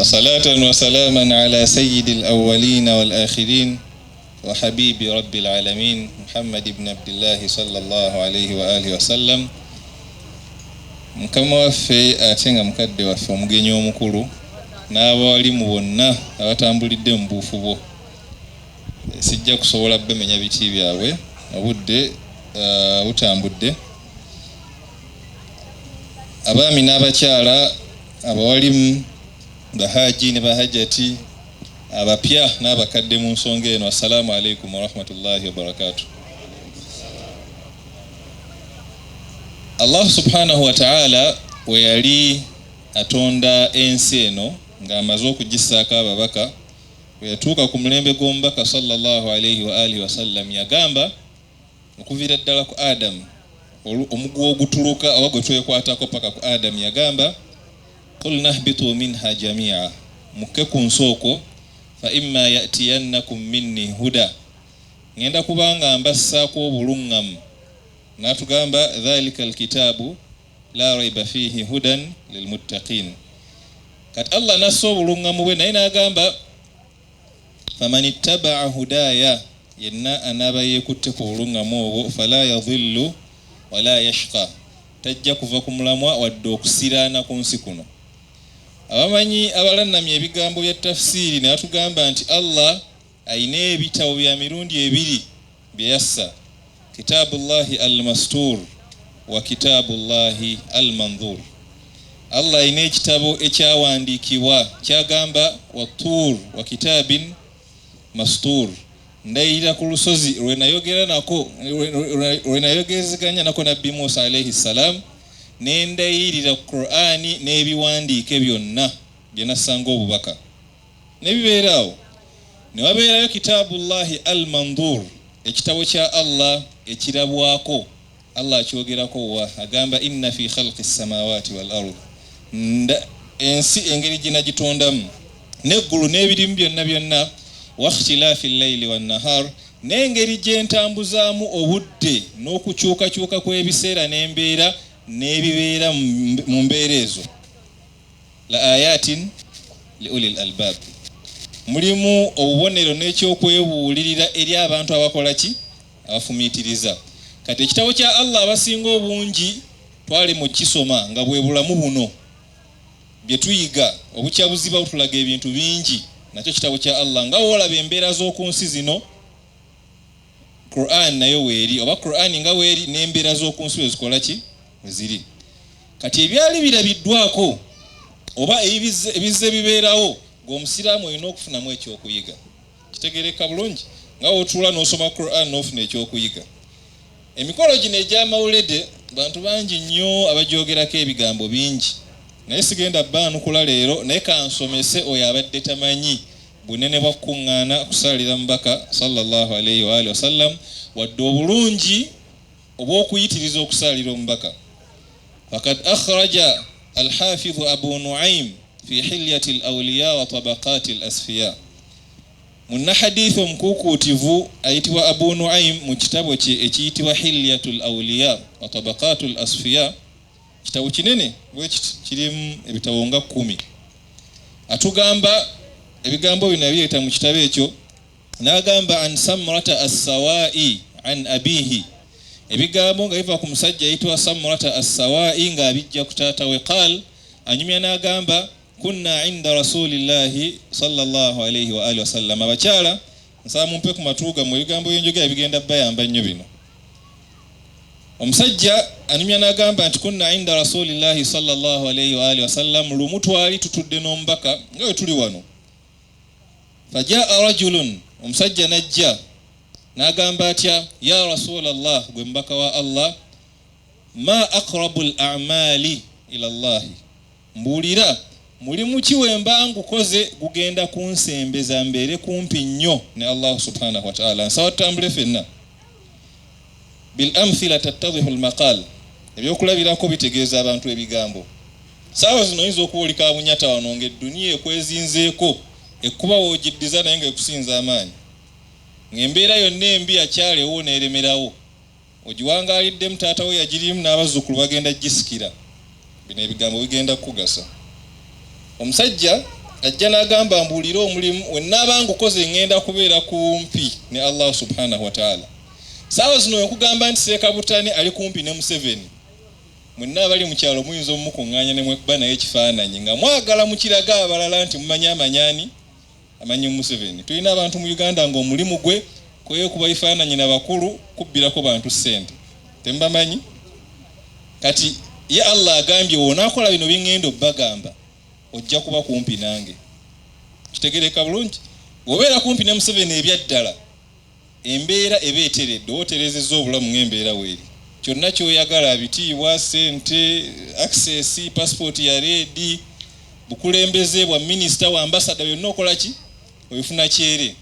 Wa salaaman ala sayyidi al-awwalina wal akhirin wa habibi rabbil alamin Muhammad ibn Abdillahi sallallahu alayhi wa alihi wa sallam. Mukama waffe ate nga mukadde waffe omugenyi omukulu n'abawalimu bonna abatambulidde mu buufu bwo, sijja kusobola bamenya biti byabwe, obudde butambudde. Abaami n'abakyala, abawalimu, bahaji ne bahajati, abapya n'abakadde mu nsonga eno, assalamu alaikum warahmatullahi wabarakatuh. Allah subhanahu wa ta'ala we yali atonda ensi eno ng'amaze okugissaako ababaka, bwe yatuuka ku mulembe gw'omubaka sallallahu alaihi wa alihi wasallam, yagamba okuviira ddala ku Adamu, omuguwa ogutuluka oba gwe twekwatako paka ku Adamu, yagamba qulna hbitu minha jamia, mukke ku nsi okwo, fa imma yatiyannakum minni huda, ngenda kubanga mbassaako obuluŋŋamu. N'atugamba dhalika alkitaabu la raiba fihi hudan lilmuttaqin. Kati Allah nassa obuluŋŋamu bwe, naye n'agamba faman ittabaa hudaya, yenna anaaba yeekutte ku buluŋŋamu obwo, fala yadhillu wala yashqa, tajja kuva ku mulamwa wadde okusiraana ku nsi kuno. Abamanyi abalannamya ebigambo bya tafsiiri ne batugamba nti Allah ayina ebitabo bya mirundi ebiri bye yassa, kitaabullahi al-mastur wa kitaabullahi al-mandhur. Allah ayina ekitabo ekyawandiikibwa kyagamba wattur wa kitabin mastur, ndayirira ku lusozi lwe nayogera nako, lwe nayogezeganya nako Nabbi Musa alaihi ssalam, ne ndayirira Qur'ani n'ebiwandiike byonna bye nassanga obubaka ne bibeera awo. Ne wabeerayo kitaabullahi al-mandhur, ekitabo kya Allah ekirabwako. Allah akyogerako wa agamba inna fi khalqi samawati wal ard, ensi engeri gye nagitondamu n'eggulu n'ebirimu byonna byonna, wa ikhtilafi llaili wannahar, n'engeri gye ntambuzaamu obudde n'okukyukakyuka kw'ebiseera n'embeera n'ebibeera mu mbeera ezo, la ayatin li ulil albab, mulimu obubonero n'ekyokwebuulirira eri abantu abakola ki, abafumiitiriza. Kati ekitabo kya Allah abasinga obungi twali mu kisoma nga bwe bulamu buno bye tuyiga, obukyabuziba butulaga ebintu bingi. Nakyo kitabo kya Allah nga woolaba embeera z'oku nsi zino, Qur'an nayo weeri, oba Qur'an nga weeri n'embeera z'oku nsi we zikola ki, we ziri. Kati ebyali birabiddwako oba ebizze bibeerawo, ng'omusiraamu olina okufunamu ekyokuyiga. Kitegeereka bulungi nga wotuula n'osoma Qur'an n'ofuna ekyokuyiga. Emikolo gino egy'amawulede bantu bangi nnyo abagyogerako ebigambo bingi, naye sigenda baanukula leero, naye kansomese oyo abadde tamanyi bunene bwa kukuŋŋaana kusaalira mubaka sallallahu alaihi wa alihi wasallam, wadde obulungi obw'okuyitiriza okusaalira omubaka. Fakad akhraja alhafidhu Abu Nuaim fi hilyati al-awliya wa tabaqati al-asfiya, munnahadithi omukuukuutivu ayitibwa Abu Nuaim mu kitabo kye ekiyitibwa Hilyatu al-Awliya wa Tabaqatu al-Asfiya, kitabo kinene bwekiti kirimu ebitabo nga 10, atugamba ebigambo bino yabireeta mu kitabo ekyo, n'agamba an Samurata Assawai an abihi, ebigambo nga biva ku musajja ayitibwa Samurata Assawai ng'abijja ku taata we. Qal, anyumya n'agamba kunna inda rasulillahi sallallahu alaihi wa alihi wasallam. Abakyala nsaba mumpe ku matu gammwe, ebigambo byenjogera bigenda bayamba nnyo bino. Omusajja anyumya n'agamba nti kunna inda rasulillahi sallallahu alaihi wa alihi wasallam, lumu twali tutudde n'omubaka nga we tuli wano. Fajaa rajulun, omusajja n'ajja n'agamba atya, ya rasulallah, gwe mubaka wa Allah, ma aqrabu al a'mali ila Allahi, mbuulira mulimu ki we mba ngukoze gugenda kunsembeza mbeere kumpi nnyo ne Allah subhanahu wa ta'ala. Nsaba tutambule ffenna. Bil amthila tattadihu al maqal, ebyokulabirako bitegeeza abantu ebigambo. Saawa zino oyinza okuba oli kabunyata wano ng'edduniya ekwezinzeeko, ekkuba woogiddiza naye ng'ekusinza amaanyi, ng'embeera yonna embi yakyalewo n'eremerawo, ogiwangaaliddemu, taata we yagirimu n'abazzukulu bagenda gisikira. Bino ebigambo bigenda kukugasa. Omusajja Ajja n'agamba, mbuulire omulimu we nnaaba ngukoze ŋŋenda kubeera kumpi ne Allah subhanahu wataala. Saawa zino wekugamba nti Seekabutane ali kumpi ne Museveni, mwenna abali mu kyalo muyinza omumukuŋŋaanya ne mwekuba naye ekifaananyi nga mwagala mukiraga abalala nti mumanyi amanyani amanyi Museveni. Tulina abantu mu Uganda ng'omulimu gwe kwekuba bifaananyi na bakulu, kubbirako bantu ssente, temubamanyi. Kati ye Allah agambye, wonaakola bino byeŋŋenda obbagamba, ojja kuba kumpi nange. Kitegereka bulungi, bw'obeera kumpi ne Museveni ebyaddala embeera eba eteredde, oba otereezezza obulamu ng'embeera weeri. Kyonna ky'oyagala, bitiibwa, ssente, access, passport ya red, bukulembeze bwa minisita wa ambasada, byonna okola ki? Obifuna kyere.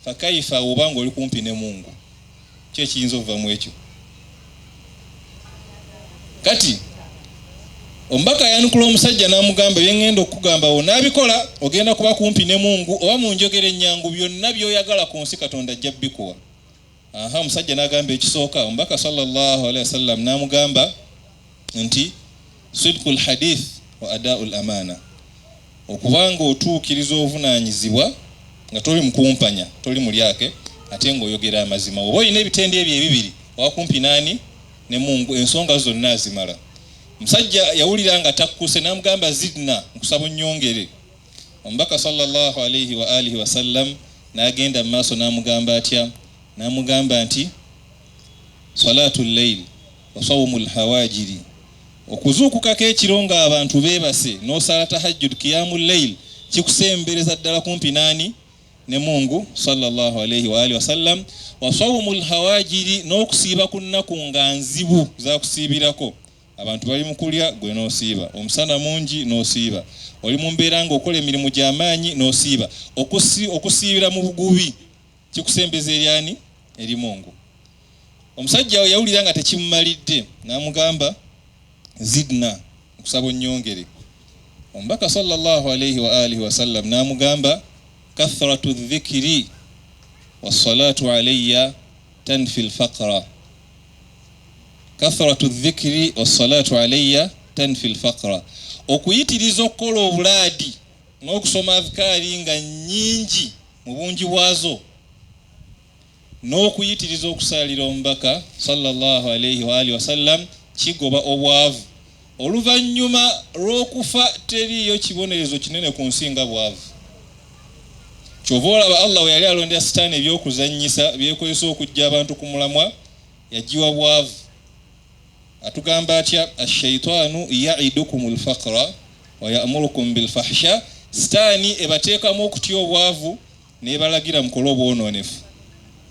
Fakaifa oba ng'oli kumpi ne Mungu, ki ekiyinza okuva mu ekyo? Kati omubaka ayanukula omusajja n'amugamba, byeŋŋenda okukugamba wonaabikola ogenda kuba kumpi ne Mungu, oba mu njogera ennyangu, byonna by'oyagala ku nsi Katonda ajja bikuwa. Aha, omusajja n'agamba ekisooka, omubaka sallallahu alaihi wasallam n'amugamba nti sidqul hadith wa adaul amana, okubanga otuukiriza obuvunaanyizibwa nga toli mukumpanya, toli mulyake, ate ng'oyogera amazima. Oba olina ebitendo ebyo ebibiri, oba kumpi naani? Ne Mungu, ensonga zonna azimala. Omusajja yawulira nga takkuse, n'amugamba, zidna, nkusaba onnyongere. Omubaka sallallahu alaihi wa alihi wasallam n'agenda mu maaso n'amugamba atya? N'amugamba nti salatu llail wa sawmu lhawajiri, okuzuukukako ekiro ng'abantu beebase n'osaala tahajjud, kiyamu llail, kikusembereza ddala kumpi naani? Ne Mungu sallallahu alaihi wa alihi wasallam. Wa sawmu lhawajiri, n'okusiiba ku nnaku nga nzibu zakusiibirako, abantu bali mu kulya gwe n'osiiba, omusana mungi n'osiiba, oli mu mbeera ng'okola emirimu gy'amaanyi n'osiiba, okusiibira mu bugubi kikusembeza eryani? Eri Mungu. Omusajja yawulira nga tekimumalidde, n'amugamba, zidna, nkusaba onnyongere. Omubaka sallallahu alaihi wa alihi wasallam n'amugamba, kathratu dhikiri wassalatu alayya tanfi lfaqra, kathratu dhikiri wassalatu alayya tanfi lfaqra, okuyitiriza okukola obulaadi n'okusoma adhikaari nga nnyingi mu bungi bwazo, n'okuyitiriza okusaalira omubaka sallallahu alaihi wa alihi wasallam, kigoba obwavu. Oluvannyuma lw'okufa teriiyo kibonerezo kinene ku nsi nga bwavu. Kyova olaba Allah we yali alondera sitaani ebyokuzannyisa byekozesa okujja abantu ku mulamwa, yagiwa bwavu. Atugamba atya? Ashaitaanu yaidukum lfaqra wa yamurukum bilfahsha, sitaani ebateekamu okutya obwavu n'ebalagira mukole obwonoonefu,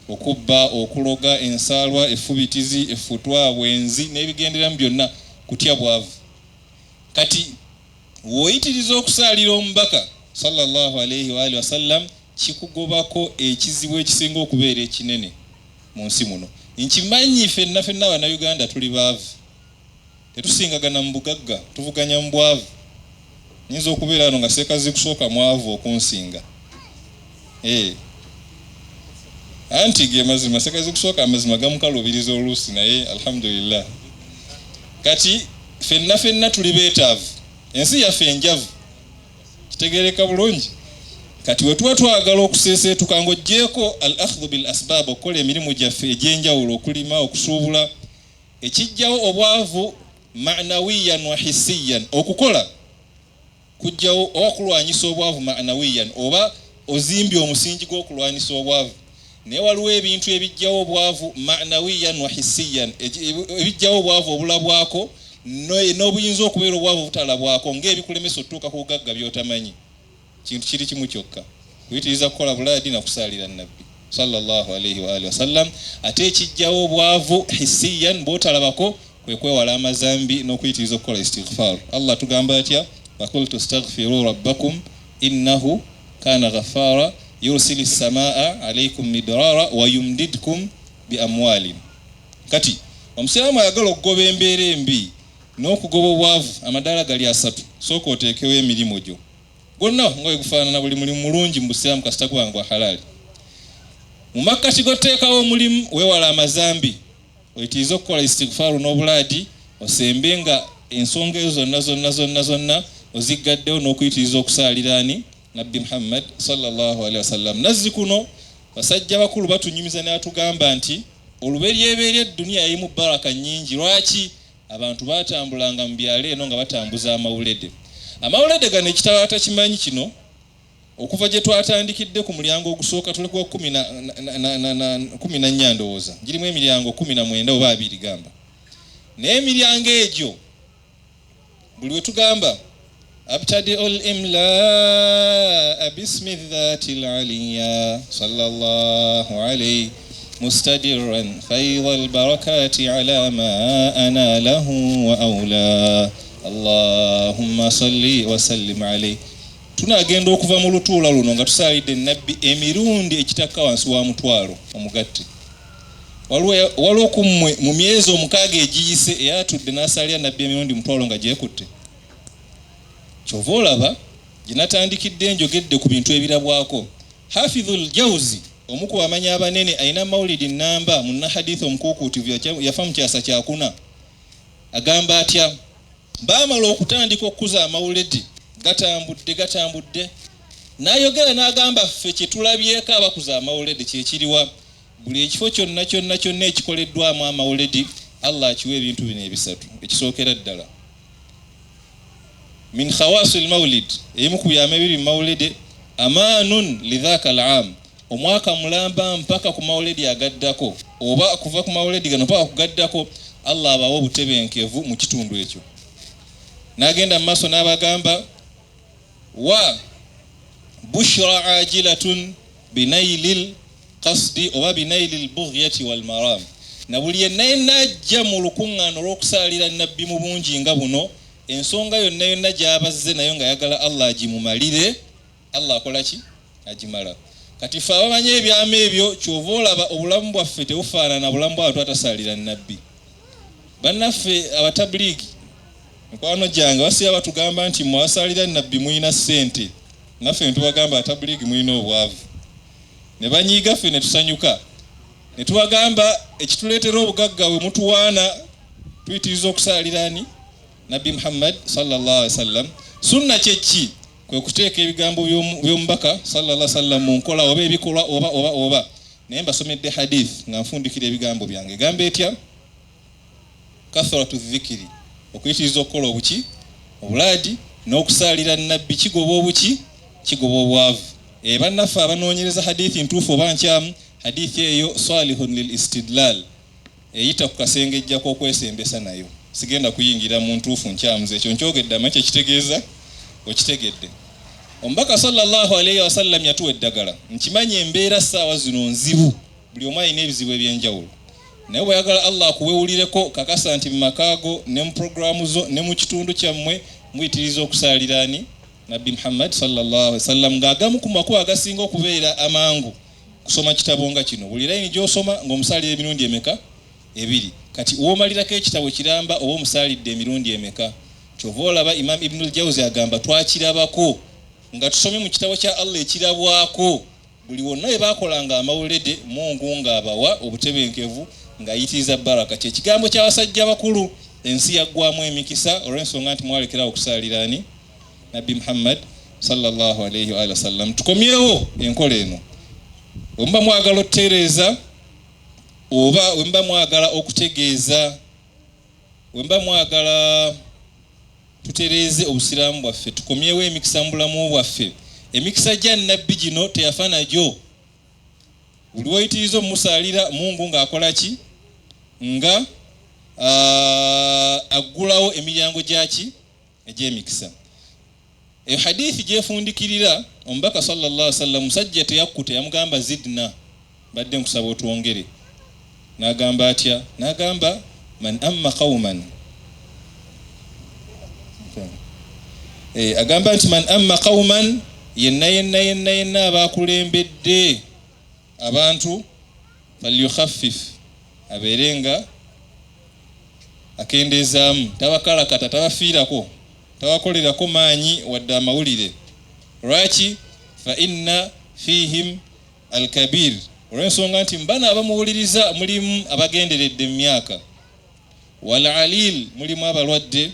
okubba, okuloga, ensaalwa, effubitizi, effutwa, bwenzi n'ebigenderamu byonna, kutya bwavu. Kati w'oyitiriza okusaalira omubaka sallallahu alaihi wa alihi wasallam, kikugobako ekizibu ekisinga okubeera ekinene mu nsi muno. Nkimanyi fenna fenna Abannayuganda tuli baavu, tetusingagana mu bugagga, tuvuganya mu bwavu. Nyinza okubeera wano nga seekazi kusooka mwavu okunsinga, anti ge mazima, seekazi kusooka amazima gamukaluubiriza oluusi, naye alhamdulillah. Kati fenna fenna tuli beetaavu, ensi yaffe enjavu, kitegereka bulungi. Kati we tuba twagala okuseeseetuka ng'oggyeeko al akhdhu bil asbab, okukola emirimu gyaffe egy'enjawulo, okulima, okusuubula, ekijjawo obwavu manawiyan wa hissiyan, okukola kujjawo oba kulwanyisa obwavu manawiyan, oba ozimbye omusingi gw'okulwanyisa obwavu. Naye waliwo ebintu ebijjawo obwavu manawiyan wa hissiyan, ebijjawo obwavu obulabwako n'obuyinza okubeera obwavu obutalabwako, ng'ebikulemesa otutuuka ku bugagga by'otamanyi. Kintu kiri kimu kyokka, kuyitiriza kukola bulaadi na kusaalira nabbi sallallahu alaihi wa alihi wasallam. Ate ekijjawo obwavu hissiyan bw'otalabako kwe kwewala amazambi n'okuyitiriza okukola istighfar. Allah tugamba atya? Fakultu staghfiru rabbakum innahu kana ghaffara yursili samaa alaikum midrara wa yumdidkum bi amwalin. Kati omusiraamu ayagala okugoba embeera embi n'okugoba obwavu, amadaala gali asatu. Sooka oteekewo emirimu gyo gwonna nga wegufaanana, buli mulimu mulungi mu busiraamu kasita guba nga gwa halaali. Mu makkati g'oteekawo omulimu, weewala amazambi, oyitirize okukola istighfaaru n'obulaadi, osembe nga ensonga ezo zonna zonna zonna zonna oziggaddewo n'okuyitiriza okusaalira ani? Nabbi Muhammad sallallahu alaihi wasallam. Nazzi kuno basajja bakulu batunyumiza n'atugamba nti oluberyeberye duniya yalimu baraka nnyingi. Lwaki? Abantu batambulanga mu byalo eno nga batambuza amawulede. Amawulede gano ekitabo atakimanyi kino, okuva gye twatandikidde ku mulyango ogusooka, tuli kuwa 14 ndowooza, girimu emiryango 19 oba 20 gamba. Naye emiryango egyo buli we tugamba abtadi'u al-imla'a bismi dhati al-aliyya sallallahu alayhi mustadirran faydha al-barakati ala ma analah wa awla Allahumma salli wa sallim alayhi. Tunagenda okuva mu lutuula luno nga tusaalidde Nabbi emirundi ekitakka wansi wa 10,000 omugatte. Waliwo ku mmwe mu myezi 6 egiyise eyatudde n'asaalira Nabbi emirundi 10,000 nga gyekutte. Kyova olaba gye natandikidde njogedde ku bintu ebirabwako. Hafidhul Jawzi omu ku bamanyi abanene alina mawulidi nnamba munnahadithi omukuukuutivu, yafa mu kyasa kyakuna. Agamba atya? Baamala okutandika okukuza amawuledi, gatambudde gatambudde, n'ayogera n'agamba ffe kye tulabyeko abakuza amawuledi kyekiriwa. Buli ekifo kyonna kyonna kyonna ekikoleddwamu amawuledi Allah akiwa ebintu bino ebisatu. Ekisookera ddala min khawasil mawlid, ebimu ku byama ebiri mu mawuledi, amaanun lidhaka al-aam, omwaka mulamba mpaka ku mawuledi agaddako, oba kuva ku mawuledi gano mpaka kugaddako, Allah abawa obutebenkevu mu kitundu ekyo. N'agenda mu maaso n'abagamba wa bushra ajilatun binailil qasdi oba binailil bughyati wal maram. Na buli yenna yenna ajja mu lukuŋŋaana olw'okusaalira Nabbi mu bungi nga buno, ensonga yonna yonna gy'abazze nayo ng'ayagala Allah agimumalire, Allah akola ki? Agimala. Kati ffe abamanyi ebyama ebyo, kyova olaba obulamu bwaffe tebufaanana bulamu bw'abantu atasaalira Nabbi. Bannaffe abatabliigi mikwano gyange basiba batugamba nti mwasaalira Nabbi mulina ssente, naffe ne tubagamba abatabliigi mulina obwavu. Ne banyiiga ffe ne tusanyuka. Ne tubagamba ekituleetera obugagga bwe mutuwaana tuyitiriza okusaalira ani? Nabbi Muhammad sallallahu alaihi wasallam. Sunna kye ki? Kwe kuteeka ebigambo by'omubaka sallallahu alaihi wasallam mu nkola oba ebikolwa oba oba oba. Naye mbasomedde hadith nga nfundikira ebigambo byange. Gamba etya? Kathratu dhikri, okuyitiriza okukola obuki obulaadi n'okusaalira Nabbi kigoba obuki, kigoba obwavu. Bannaffe abanoonyereza hadithi ntuufu oba nkyamu, hadithi eyo salihun lil istidlal, eyita ku kasengejja k'okwesembesa nayo. Sigenda kuyingira mu ntuufu nkyamu ekyo nkyogedde, amanyi kyekitegeeza okitegedde. Omubaka sallallahu alayhi wasallam yatuwa eddagala. Nkimanyi embeera ssaawa zino nzibu, buli omu alina ebizibu eby'enjawulo, naye bw'oyagala Allah akuwewulireko, kakasa nti mu makaago ne mu puroguraamu zo ne mu kitundu kyammwe muyitiriza okusaalira ani? Nabbi Muhammad sallallahu alaihi wasallam. Ng'agamu ku makubo agasinga okubeera amangu kusoma kitabo nga kino, buli layini gy'osoma ng'omusaalira emirundi emeka? 2. Kati w'omalirako ekitabo kiramba oba omusaalidde emirundi emeka? Kyova olaba Imam Ibnul Jawzi agamba twakirabako nga tusomye mu kitabo kya Allah ekirabwako, buli wonna we baakolanga amawulede Mungu ng'abawa obutebenkevu ng'ayitiriza baraka. Kye kigambo ky'abasajja bakulu, ensi yaggwamu emikisa olw'ensonga nti mwalekerawo okusaalira ani? Nabbi Muhammad sallallahu alayhi wa sallam. Tukomyewo enkola eno. Bwe muba mwagala okutereeza oba bwe muba mwagala okutegeeza, bwe muba mwagala tutereeze obusiraamu bwaffe, tukomyewo emikisa mu bulamu bwaffe. Emikisa gya Nabbi gino teyafa nagyo. Buli w'oyitiriza omumusaalira Mungu ng'akola ki? Nga aggulawo emiryango gyaki? Egy'emikisa. Eyo hadithi gyefundikirira omubaka sallallahu alaihi wasallam, musajja teyakkuta, yamugamba zidna, mbadde nkusaba otwongere. N'agamba atya? N'agamba man amma qauman, agamba nti man amma qauman, yenna yenna yenna yenna abakulembedde abantu, falyukhaffif, abeere nga akendeezaamu, tabakalakata, tabafiirako, tabakolerako maanyi wadde amawulire. Lwaki? Fa inna fihim alkabir, olw'ensonga nti mbano abamuwuliriza mulimu abagenderedde mu myaka, wal alil mulimu abalwadde,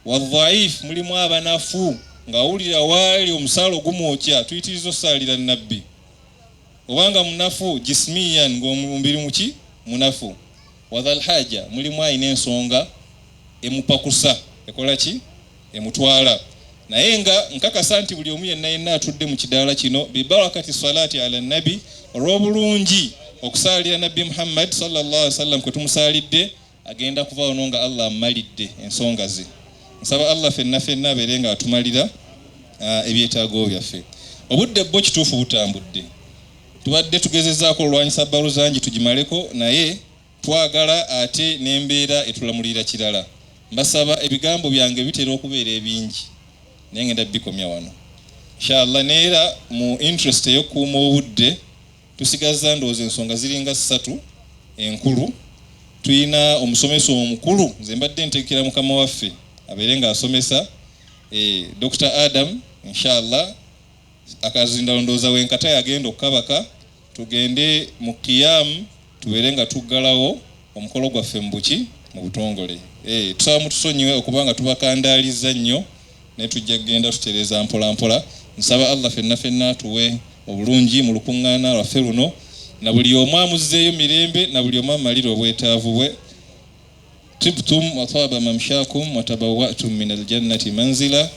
wadhaif mulimu abanafu. Ng'awulira waali omusaala ogumwokya, tuyitiriza osaalira Nabbi. Obanga munafu jismiyan, ng'omubiri muki munafu, wadhalhaja, mulimu alina ensonga emupakusa, ekola ki, emutwala. Naye nga nkakasa nti buli omu yenna yenna atudde mu kidaala kino, bibarakati salati ala nabi, olw'obulungi okusaalira Nabbi Muhammad sallallahu alaihi wasallam kwe tumusaalidde, agenda kuva wano nga Allah amumalidde ensonga ze. Nsaba Allah fenna fenna abeere nga atumalira ebyetaago byaffe. Obudde bwo kituufu butambudde, tubadde tugezezaako olwanyisa baluzangi tugimaleko, naye twagala ate n'embeera etulamulira kirala. Mbasaba, ebigambo byange bitera okubeera ebingi, naye ngenda bikomya wano inshallah. Neera mu interest ey'okukuuma obudde, tusigazza ndowooza ensonga ziringa ssatu enkulu. Tulina omusomesa omukulu, nze mbadde ntegekera mukama waffe abeere ng'asomesa, Dr Adam inshallah. Akazindalo ndowooza wenkata yagenda okukabaka, tugende mu kiyamu, tubeere nga tuggalawo omukolo gwaffe mu buki, mu butongole. Tusaba mutusonyiwe okuba nga tubakandaaliza nnyo, naye tujja kugenda tutereeza mpola mpola. Nsaba Allah fenna fenna tuwe obulungi mu lukuŋŋaana lwaffe luno, na buli omu amuzzeeyo mirembe, na buli omu amalire obwetaavu bwe. Tibtum wataba mamshakum watabawatum min aljannati manzila,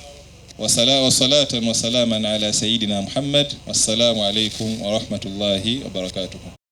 wasalatan wasalaman ala sayidina Muhammad. Wassalamu alaikum warahmatullahi wabarakatuhu.